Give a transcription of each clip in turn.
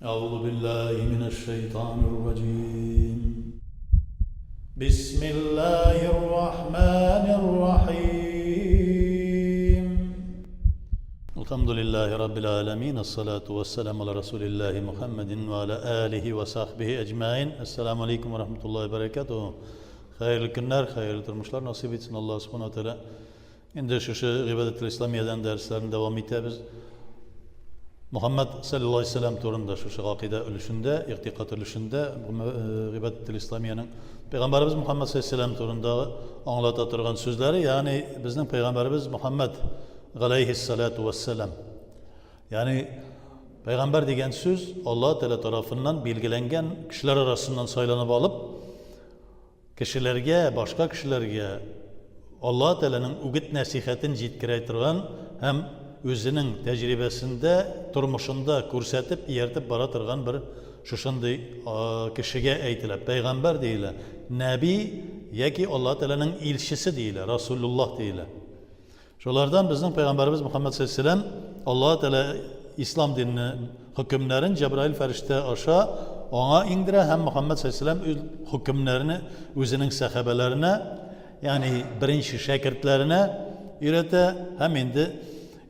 أعوذ بالله من الشيطان الرجيم بسم الله الرحمن الرحيم الحمد لله رب العالمين الصلاة والسلام على رسول الله محمد وعلى آله وصحبه أجمعين السلام عليكم ورحمة الله وبركاته Хәерле көннәр, хәерле тормышлар насыйп итсен Аллаһ Субхану ва Тәгалә. Инде шушы Гыйбадәтел Исламиядән дәресләрне дәвам итәбез. Мухаммад саллаллаһу алейһи вәсәлләм турында шушы гакыйда өлешендә, игътикад өлешендә Гыйбадәтел Исламиянең пәйгамбәребез Мухаммад саллаллаһу алейһи вәсәлләм турында аңлата торган сүзләре, ягъни безнең пәйгамбәребез Мухаммад галәйһиссалату вәссәлам. Ягъни пәйгамбәр дигән сүз Аллаһ Тәгалә тарафыннан билгеләнгән кешеләр арасыннан сайланып алып, Кешеләргә, башка кешеләргә Аллаһ Тәгаләнең үгет-нәсыйхәтен җиткерә торган һәм үзенең тәҗрибәсендә, тормышында күрсәтеп, ияртеп бара торган бер шушындый кешегә әйтелә. Пәйгамбәр диелә, нәби яки Аллаһ Тәгаләнең илчесе диелә, Расулуллаһ диелә. Шулардан безнең пәйгамбәребез Мөхәммәд саллаллаһу алейһи Аллаһ Тәгалә ислам диненең хөкемнәрен Җәбраил фәрештә аша аңа иңдерә һәм Мөхәммәд саллаллаһу алейһи үз хөкемнәрне үзенең сәхабәләренә, ягъни беренче шәкертләренә өйрәтә һәм инде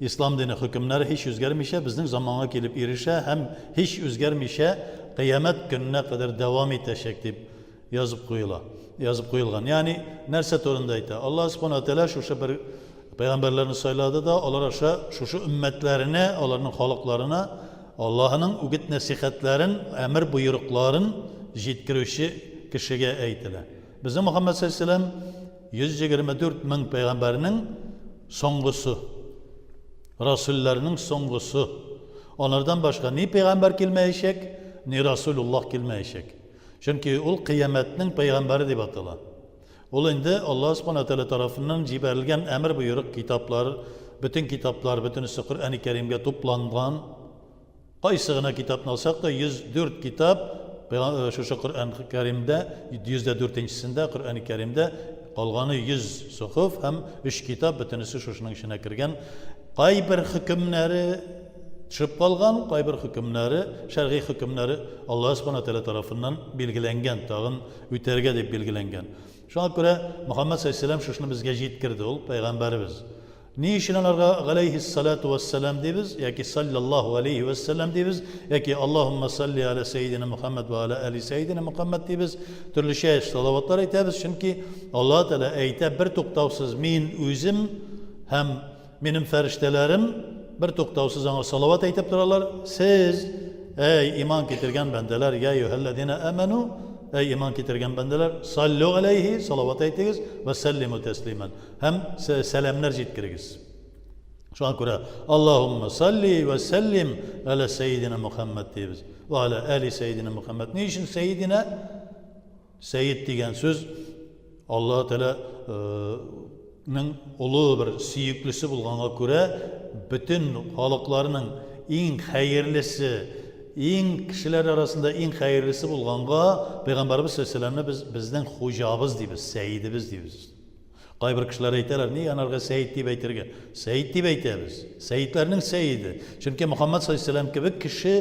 ислам дине хөкемнәре һич үзгәрмичә безнең заманга килеп ирешә һәм һич үзгәрмичә кыямәт көненә кадәр дәвам итәчәк дип язып куела, язып куелган. Ягъни нәрсә турында әйтә? Аллаһ субхана тәгалә шушы бер пәйгамбәрләрне сайлады да, алар аша шушы өммәтләренә, аларның халыкларына Аллаһының үгет-нәсихәтләрен, әмер боерыкларын җиткерүче кешегә әйтелә. Безнең Мөхәммәд саллаллаһу алейһи 124 мең пәйгамбәрнең соңгысы. Расулләрнең соңгысы. Алардан башка ни пәйгамбәр килмәячәк, ни Расулуллаһ килмәячәк. Чөнки ул кыямәтнең пәйгамбәре дип атала. Ул инде Аллаһ Субхана Тәгалә тарафыннан җибәрелгән әмер-боерык китаплар, бөтен китаплар, бөтенесе Коръәни Кәримгә тупланган. Кайсы гына китапны алсак та, 104 китап шушы Коръән Кәримдә, 104-нчесендә Коръәни Кәримдә калганы 100 сохуф һәм 3 китап бөтенесе шушының эченә кергән. Кайбер хөкемнәре төшеп калган, кайбер хөкемнәре, шәргый хөкемнәре Аллаһ Субхана Тәгалә тарафыннан билгеләнгән, тагын үтәргә дип билгеләнгән. Шуңа күрә Мөхәммәд саллаллаһу алейһи шушыны безгә җиткерде, ул пәйгамбәребез. Ни өчен аларга галәйһиссалату вассалам дибез, яки саллаллаһу алейһи вассалам дибез, яки Аллаһумма салли аля сәйдина Мухаммад ва аля али сәйдина Мухаммад дибез, төрлечә салаватлар әйтәбез, чөнки Аллаһ Тәгалә әйтә бер туктаусыз мин үзем һәм Минем фәрештәләрем бер туктаусыз аңа салават әйтеп торалар. Сез, әй иман китергән бәндәләр, я әйюһәлләзина аману, әй иман китергән бәндәләр, саллю алейхи, салават әйтегез, вә сәллиму тәслиман. Һәм сәламнәр җиткерегез. Шуңа күрә Аллаһумма салли вә сәллим аля сәйдина Мухаммад дибез. Вә аля али сәйдина Мухаммад. Ни өчен сәйдина? Сәйд дигән сүз Аллаһ Тәгалә ның олы бер сөеклесе булганга күрә, бөтен халыкларның иң хәерлесе, иң кешеләр арасында иң хәерлесе булганга, Пәйгамбәребез саллаллаһу алейһи без безнең хуҗабыз дибез, сәйдебез дибез. Кайбер кешеләр әйтәләр, ни анарга сәйд дип әйтергә? Сәйд дип әйтәбез. Сәйдләрнең сәйде. Чөнки Мөхәммәд саллаллаһу алейһи вәсәлләм кебек кеше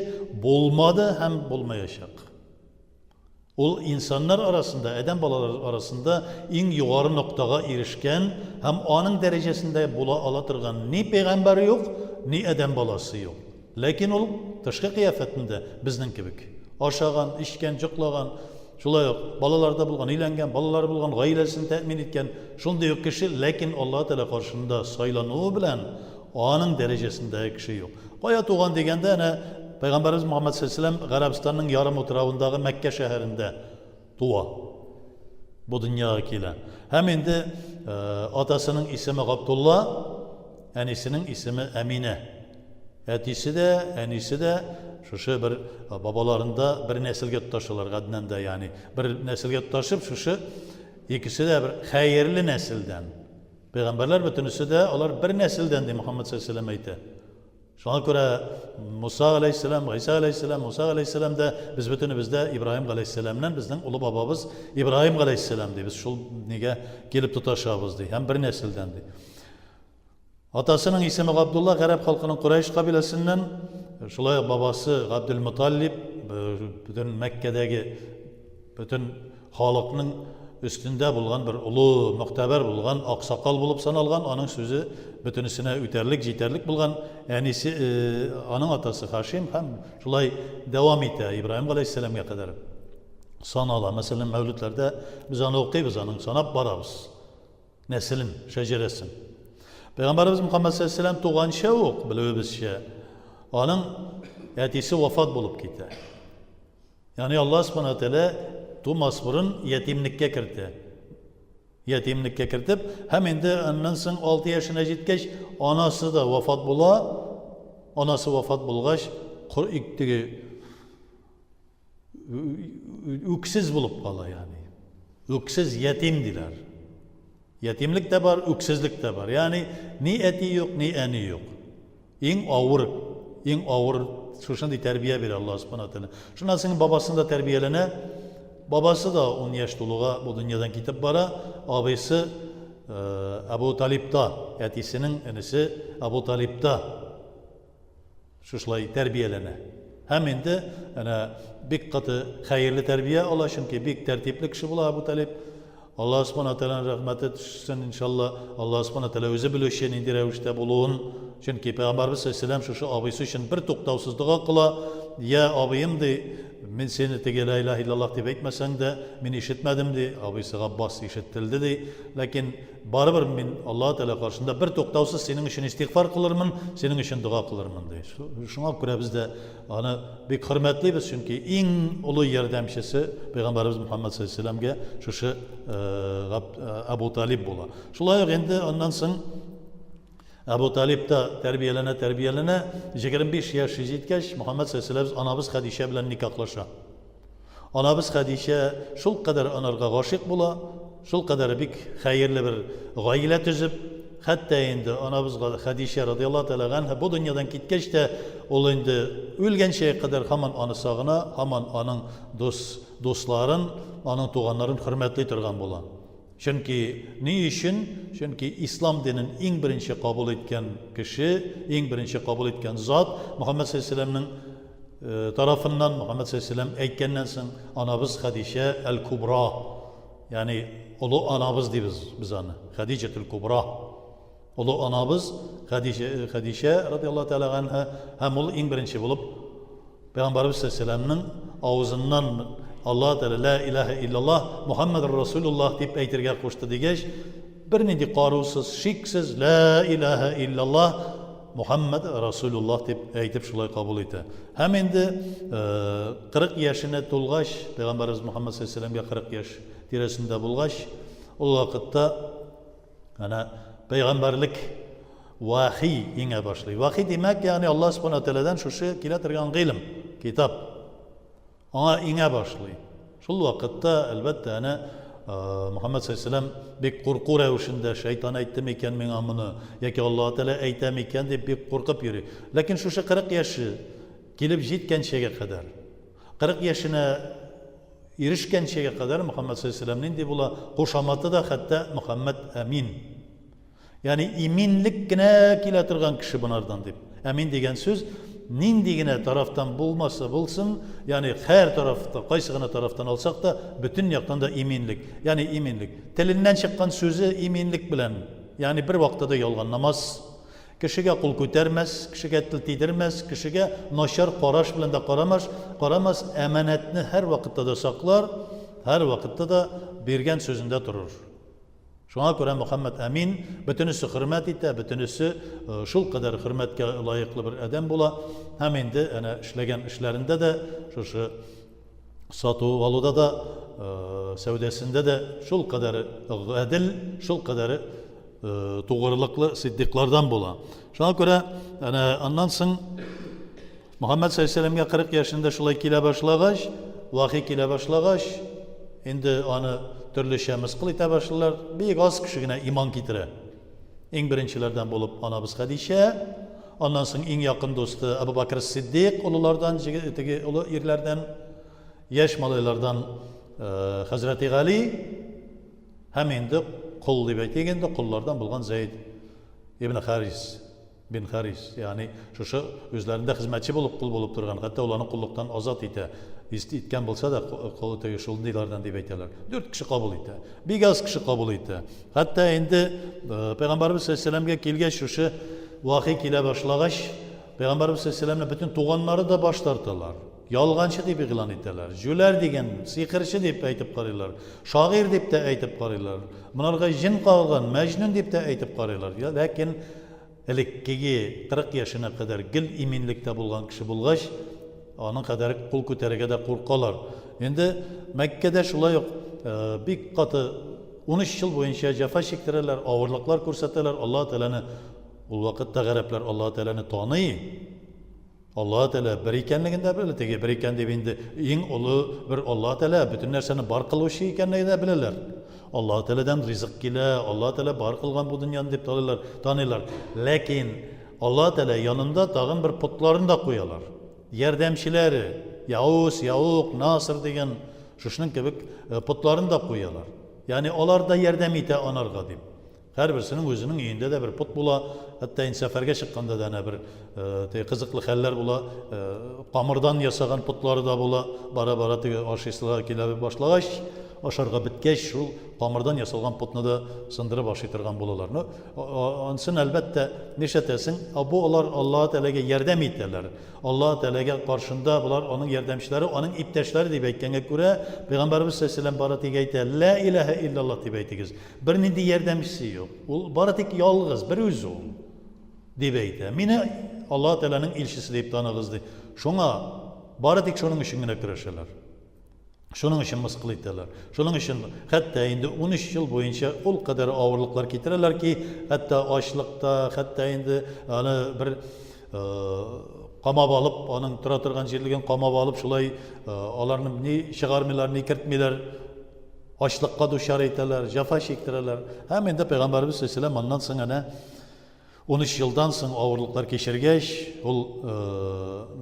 булмады һәм булмаячак. Ул инсаннар арасында, адәм балалары арасында иң югары ноктага ирешкән һәм аның дәрәҗәсендә була ала торган ни пәйгамбәр юк, ни адәм баласы юк. Ләкин ул тышкы кыяфәтендә безнең кебек. Ашаган, эчкән, йоклаган, шулай ук балалары да булган, өйләнгән, балалары булган, гаиләсен тәэмин иткән шундый ук кеше, ләкин Аллаһ Тәгалә каршында сайлануы белән Аның дәрәҗәсендәге кеше юк. Кая туган дигәндә, әнә Пәйгамбәребез Мөхәммәд саллаллаһу алейһи Гарәбстанның ярым утравындагы Мәккә шәһәрендә туа. Бу дөньяга килә. Һәм инде атасының исеме Габдулла, әнисенең исеме Әминә. Әтисе дә, әнисе дә шушы бер бабаларында бер нәселгә тоташалар, Гаднәндә, ягъни бер нәселгә тоташып, шушы икесе дә бер хәерле нәселдән. Пәйгамбәрләр бөтенесе дә алар бер нәселдән, ди Мөхәммәд саллаллаһу алейһи әйтә. Шуңа күрә Муса галәйһиссәлам, Гайса галәйһиссәлам, Муса галәйһиссәлам да без бөтенебез дә Ибраһим галәйһиссәламнән, безнең олы бабабыз Ибраһим галәйһиссәлам ди. Без шул нигә килеп тоташабыз ди. Һәм бер нәселдән ди. Атасының исеме Габдулла, гарәп халкының Курайш кабиләсеннән. Шулай ук бабасы Габделмуталлиб бөтен Мәккәдәге бөтен халыкның өстендә булган бер олы, могтәбәр булган аксакал булып саналган, аның сүзе бөтенесенә үтәрлек, җитәрлек булган. Әнисе, аның атасы Хашим һәм шулай дәвам итә Ибраһим галәйһиссәламгә кадәр санала. Мәсәлән, мәүледләрдә без аны укыйбыз, аның санап барабыз. Нәселен, шәҗәрәсен. Пәйгамбәребез Мөхәммәд саллаллаһу алейһи туганча ук, белүебезчә, аның әтисе вафат булып китә. Ягъни Аллаһ субхана тәгалә тумас борын ятимлеккә кертә. Ятимлеккә кертеп, һәм инде аннан соң 6 яшенә җиткәч, анасы да вафат була. Анасы вафат булгач, теге үксез булып кала, ягъни. Үксез ятим диләр. Ятимлек тә бар, үксезлек тә бар. Ягъни ни әти юк, ни әни юк. Иң авыр, иң авыр шушындый тәрбия бирә Аллаһ Субхана Тәгалә. Шуннан соң бабасында тәрбияләнә. Бабасы да 10 яшь тулуга бу дөньядан китеп бара. Абыйсы Әбу Талибта, әтисенең энесе Әбу Талибта Шушылай тәрбияләнә. Һәм инде әнә бик каты хәерле тәрбия ала, чөнки бик тәртипле кеше була Әбу Талиб. Аллаһ Субхана Тәгаләнең рәхмәте төшсен, иншалла. Аллаһ Субхана Тәгалә үзе белүче нинди рәвештә булуын. Чөнки Пәйгамбәрбез саллаллаһу шушы абыйсы өчен бер туктаусыз дога кыла. Я абыем, ди, мин сине теге ла илаһ иллаллаһ дип әйтмәсәң дә, мин ишетмәдем, ди. Абыйсы Габбас ишетелде, ди. Ләкин Барыбер мин Аллаһ Тәгалә каршында бер туктаусыз синең өчен истигъфар кылырмын, синең өчен дога кылырмын, ди. Шуңа күрә без дә аны бик хөрмәтлибез, чөнки иң олы ярдәмчесе Пәйгамбәребез Мухаммад саллаллаһу алейһи вәсәлләмгә шушы Әбу Талиб була. Шулай ук инде аннан соң Әбу Талиб та тәрбияләнә, тәрбияләнә, 25 яше җиткәч, Мухаммад саллаллаһу алейһи вәсәлләм анабыз Хәдичә белән никахлаша. Анабыз Хәдичә шулкадәр анарга гашыйк була, шулкадәр бик хәерле бер гаилә төзеп, хәтта инде анабыз Хәдичә радиаллаһу тәгалә ганһа бу дөньядан киткәч тә, ул инде үлгәнчә кадәр һаман аны сагына, һаман аның дус, дусларын, аның туганнарын хөрмәтли торган була. Чөнки ни өчен? Чөнки ислам динен иң беренче кабул иткән кеше, иң беренче кабул иткән зат Мөхәммәд саллаллаһу алейһи тарафыннан, Мөхәммәд саллаллаһу алейһи әйткәннән соң анабыз Хәдичә әл-Кубра, ягъни олы анабыз дибез без аны, Хәдичәтул Кубра. Олы анабыз Хәдичә, Хәдичә радиаллаһу тәгалә ганһа һәм ул иң беренче булып Пәйгамбәребез саллаллаһу авызыннан Аллаһ Тәгалә ла илаһа иллаллаһ Мухаммадур Расулуллаһ дип әйтергә кушты дигәч, бернинди карусыз, шиксез ла илаһа иллаллаһ Мухаммад Расулуллаһ дип әйтеп шулай кабул итә. Һәм инде 40 яшенә тулгач, Пәйгамбәребез Мухаммад саллаллаһу алейһи 40 яшь тирәсендә булгач, ул вакытта Әнә пәйгамбәрлек вахи иңә башлый. Вахи димәк, ягъни Аллаһ субхана тәгаләдән шушы килә торган гыйлем, китап. Аңа иңә башлый. Шул вакытта, әлбәттә, әнә Мөхәммәд саллаллаһу бик курку рәвешендә шайтан әйтте микән миңа моны, яки Аллаһ Тәгалә әйтә микән дип бик куркып йөри. Ләкин шушы 40 яше килеп җиткәнчегә кадәр, 40 яшенә Ирешкәнчегә кадәр Мөхәммәд саллаллаһу алейһи нинди була? Кушаматы да хәтта Мөхәммәд Әмин. Ягъни иминлек кенә килә торган кеше бунардан дип. Әмин дигән сүз нинди генә тарафтан булмаса булсын, ягъни һәр тарафта, кайсы гына тарафтан алсак та, бөтен яктан да иминлек. Ягъни иминлек. Теленнән чыккан сүзе иминлек белән, ягъни бер вакытта да ялганламас. Кешегә кул күтәрмәс, кешегә тел тидермәс, кешегә начар караш белән дә карамас, карамас, әманәтне һәрвакытта да саклар, һәрвакытта да биргән сүзендә торыр. Шуңа күрә Мөхәммәд Әмин бөтенесе хөрмәт итә, бөтенесе шулкадәр хөрмәткә лаеклы бер адәм була. Һәм инде әнә эшләгән эшләрендә дә шушы сату алуда да, сәүдәсендә дә шулкадәр гадел, шулкадәр тугрылыклы сиддиклардан була. Шуңа күрә әнә аннан соң Мөхәммәд саллаллаһу 40 яшендә шулай килә башлагач, вахи килә башлагач, инде аны төрлечә мыскыл итә башлыйлар. Бик аз кеше генә иман китерә. Иң беренчеләрдән булып анабыз Хәдичә, аннан соң иң якын дусты Әбу Бакр Сиддик, олылардан, теге олы ирләрдән, яшь малайлардан Хәзрәти Гали, Һәм инде кол дип әйтик инде, коллардан булган Зәйд ибн Харис. Бин Харис, ягъни шушы үзләрендә хезмәтче булып, кол булып торган, хәтта ул аны коллыктан азат итә. Иткән булса да, кол теге шундыйлардан дип әйтәләр. Дүрт кеше кабул итә. Бик аз кеше кабул итә. Хәтта инде э, Пәйгамбәрбез саллаллаһу килгәч, шушы вахи килә башлагач, Пәйгамбәрбез саллаллаһу бөтен туганнары да баш тарталар. Ялганчы дип игълан итәләр. Җүләр дигән, сихерче дип әйтеп карыйлар. Шагыйрь дип тә әйтеп карыйлар. Монарга җен кагылган, мәҗнүн дип тә әйтеп карыйлар. Ләкин элеккеге 40 яшенә кадәр гел иминлектә булган кеше булгач, аның кадәр кул күтәрергә дә куркалар. Инде Мәккәдә шулай ук э, бик каты 13 ел буенча җәфа чиктерәләр, авырлыклар күрсәтәләр. Аллаһ Тәгаләне ул вакытта гарәпләр Аллаһ Тәгаләне таный. Аллаһ Тәгалә бер икәнлеген дә белә, теге бер икән дип инде иң олы бер Аллаһ Тәгалә, бөтен нәрсәне бар кылучы икәнлеген дә беләләр. Аллаһ Тәгаләдән ризык килә, Аллаһ Тәгалә бар кылган бу дөньяны дип таныйлар, таныйлар. Ләкин Аллаһ Тәгалә янында тагын бер потларын да куялар. Ярдәмчеләре, Яус, Яук, Наср дигән шушының кебек э, потларын да куялар. Ягъни алар да ярдәм итә анарга дип. Һәрберсенең үзенең өендә дә бер пот була. Хәтта инде сәфәргә чыкканда да әнә бер э, теге кызыклы хәлләр була. Э, камырдан ясаган потлары да була. Бара-бара теге ашыйсылар килә башлагач, ашарга беткәч, шул камырдан ясалган потны да сындырып ашый торган булалар. Ну, ансын әлбәттә нишләтәсең? Бу алар Аллаһ Тәгаләгә ярдәм итәләр. Аллаһ Тәгаләгә каршында болар аның ярдәмчеләре, аның иптәшләре дип әйткәнгә күрә, Пәйгамбәребез саллаллаһу алейһи ва сәлләм бары тик әйтә, Лә илаһә илляллаһ дип әйтегез. Бернинди ярдәмчесе юк. Ул бары тик ялгыз, бер үзе ул. Дип әйтә. Мине Аллаһ Тәгаләнең илчесе дип таныгыз ди. Шуңа бары тик шуның өчен генә көрәшәләр. Шуның өчен мыскыл итәләр. Шуның өчен хәтта инде 13 ел буенча ул кадәр авырлыклар китерәләр ки, хәтта ачлыкта, хәтта инде аны бер э, камап алып, аның тора торган җирлеген камап алып, шулай э, аларны ни чыгармыйлар, ни кертмиләр. Ачлыкка дучар итәләр, җәфа чиктерәләр. Һәм инде Пәйгамбәребез саллаллаһу аннан соң әнә 13 елдан соң авырлыклар кичергәч, ул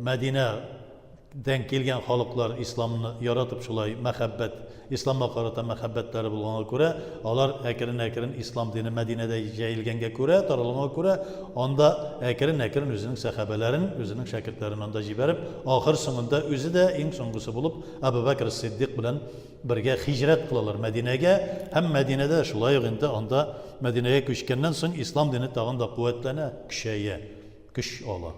Мәдинәдән килгән халыклар исламны яратып шулай мәхәббәт, исламга карата мәхәббәтләре булганга күрә, алар әкрен-әкрен ислам дине Мәдинәдә җәелгәнгә күрә, таралганга күрә, анда әкрен-әкрен үзенең сәхабәләрен, үзенең шәкертләрен анда җибәреп, ахыр соңында үзе дә иң соңгысы булып Әбу Бәкр Сиддик белән бергә хиҗрәт кылалар Мәдинәгә һәм Мәдинәдә шулай ук инде анда Мәдинәгә күчкәннән соң ислам дине тагын да куәтләнә, көчәя, көч ала.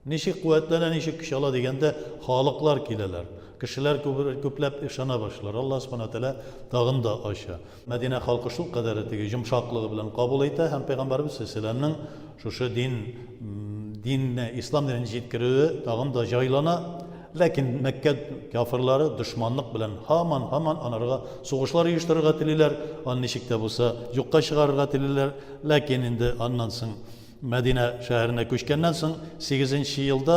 Ничек куәтләнә, ничек көч ала дигәндә, халыклар киләләр. Кешеләр күпләп ышана башлар. Аллаһ Субхана Тәгалә тагын да ача. Мәдинә халкы шул кадәр теге йомшаклыгы белән кабул итә һәм Пәйгамбәребез саллаллаһу шушы дин динне, ислам динен җиткерүе тагын да җайлана. Ләкин Мәккә кяферлары дошманлык белән һаман-һаман анарга сугышлар оештырырга телиләр, аны ничек тә булса юкка чыгарырга телиләр. Ләкин инде аннан соң Мәдинә шәһәренә күчкәннән соң 8 елда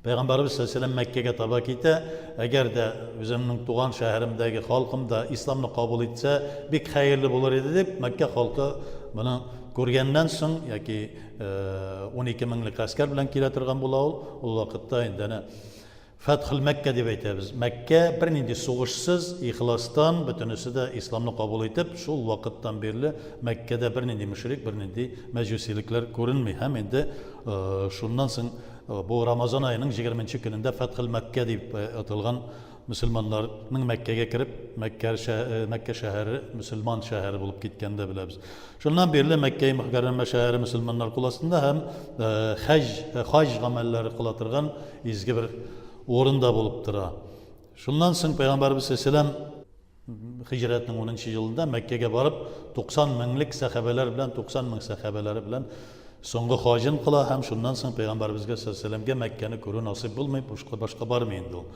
Пәйгамбәребез саллаллаһу Мәккәгә таба китә. Әгәр дә үземнең туган шәһәремдәге халкым да исламны кабул итсә, бик хәерле булыр иде дип, Мәккә халкы моны күргәннән соң яки 12 меңлек гаскәр белән килә торган була ул. Ул вакытта инде әнә Фәтхул Мәккә дип әйтәбез. Мәккә бернинди сугышсыз, ихластан бөтенесе дә исламны кабул итеп, шул вакыттан бирле Мәккәдә бернинди мөшрик, бернинди мәҗүсилекләр күренми. Һәм инде шуннан соң бу Рамазан аеның 20 нче көнендә Фәтхул Мәккә дип аталган мөселманнарның Мәккәгә кереп, Мәккә, Мәккә шәһәре мөселман шәһәре булып киткәнен дә беләбез. Шуннан бирле Мәккә Мөхәррәмә шәһәре мөселманнар кул астында һәм хаҗ, хаҗ гамәлләре кыла торган изге бер урын да булып тора. Шуннан соң Пәйгамбәрбез саллаллаһу хиҗрәтнең 10 елында Мәккәгә барып 90 меңлек сәхабәләр белән 90 мең сәхабәләре белән соңгы хаҗын кыла һәм шуннан соң Пәйгамбәребезгә саллаллаһу алейһи Мәккәне күрү насыйп булмый, башка башка бармый инде ул.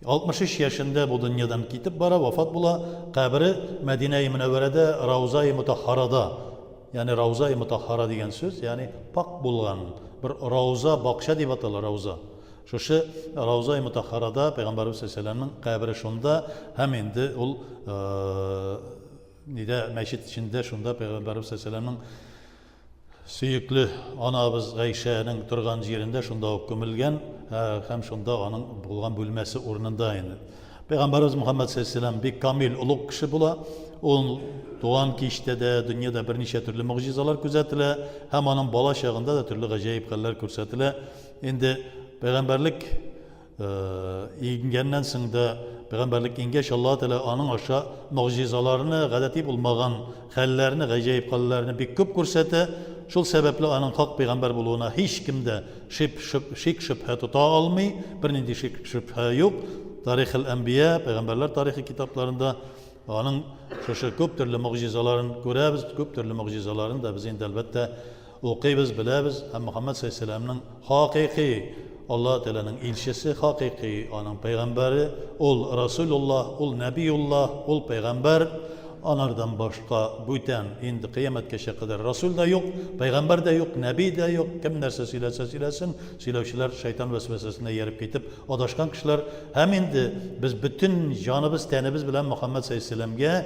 63 яшендә бу дөньядан китеп бара, вафат була. Кабере Мәдинәи Мөнәвәрәдә, Раузаи Мутаххарада. Ягъни Раузаи Мутаххара дигән сүз, ягъни пакь булган бер рауза, бакча дип атала рауза. Шушы Раузаи Мутаххарада Пәйгамбәребез саллаллаһу алейһи ва сәлләмнең кабере шунда һәм инде ул нидә мәчет эчендә шунда Пәйгамбәребез саллаллаһу алейһи ва сәлләмнең Сөекле анабыз Гайшәнең торган җирендә шунда ук күмелгән һәм шунда аның булган бүлмәсе урынында инде. Пәйгамбәребез Мөхәммәд саллаллаһу бик камил, олуг кеше була. Ул туган кичтә дә дөньяда берничә төрле могҗизалар күзәтелә һәм аның бала чагында да төрле гаҗәеп хәлләр күрсәтелә. Инде пәйгамбәрлек иңгәннән соң да, пәйгамбәрлек иңгәч, Аллаһ Тәгалә аның аша могҗизаларны, гадәти булмаган хәлләрне, гаҗәеп хәлләрне бик күп күрсәтә. Шул сәбәпле аның хак пәйгамбәр булуына һичкем дә шик-шөбһә тота алмый, бернинди шик-шөбһә юк. Тарихел-әнбия, пәйгамбәрләр тарихы китапларында аның шушы күп төрле могҗизаларын күрәбез, күп төрле могҗизаларын да без инде, әлбәттә, Укыйбыз, беләбез һәм Мөхәммәд салләһу хакыйкый Аллаһ Тәгаләнең илчесе, хакыйкый аның пәйгамбәре, ул Расулуллаһ, ул Нәбиуллаһ, ул пәйгамбәр, анардан башка бүтән инде кыямәткәчә кадәр расул да юк, пәйгамбәр дә юк, нәби дә юк, кем нәрсә сөйләсә сөйләсен, сөйләүчеләр шайтан вәсвәсәсенә ияреп китеп адашкан кешеләр һәм инде без бөтен җаныбыз, тәнебез белән Мөхәммәд салләһу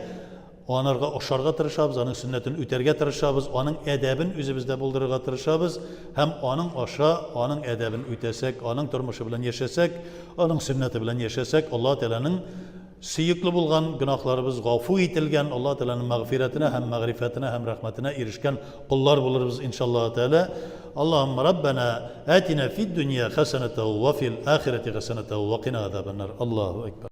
Анарга охшарга тырышабыз, аның сөннәтен үтәргә тырышабыз, аның әдәбен үзебездә булдырырга тырышабыз һәм аның аша, аның әдәбен үтәсәк, аның тормышы белән яшәсәк, аның сөннәте белән яшәсәк, Аллаһ Тәгаләнең сөекле булган гөнаһларыбыз гафу ителгән, Аллаһ Тәгаләнең мәгъфирәтенә һәм мәгърифәтенә һәм рәхмәтенә ирешкән коллар булырбыз, иншаллаһ Тәгалә. Аллаһумма Раббана атина фид дөнья хәсәнәтәү ва фил ахирәти хәсәнәтәү ва кина азабаннар. Аллаһу әкбәр.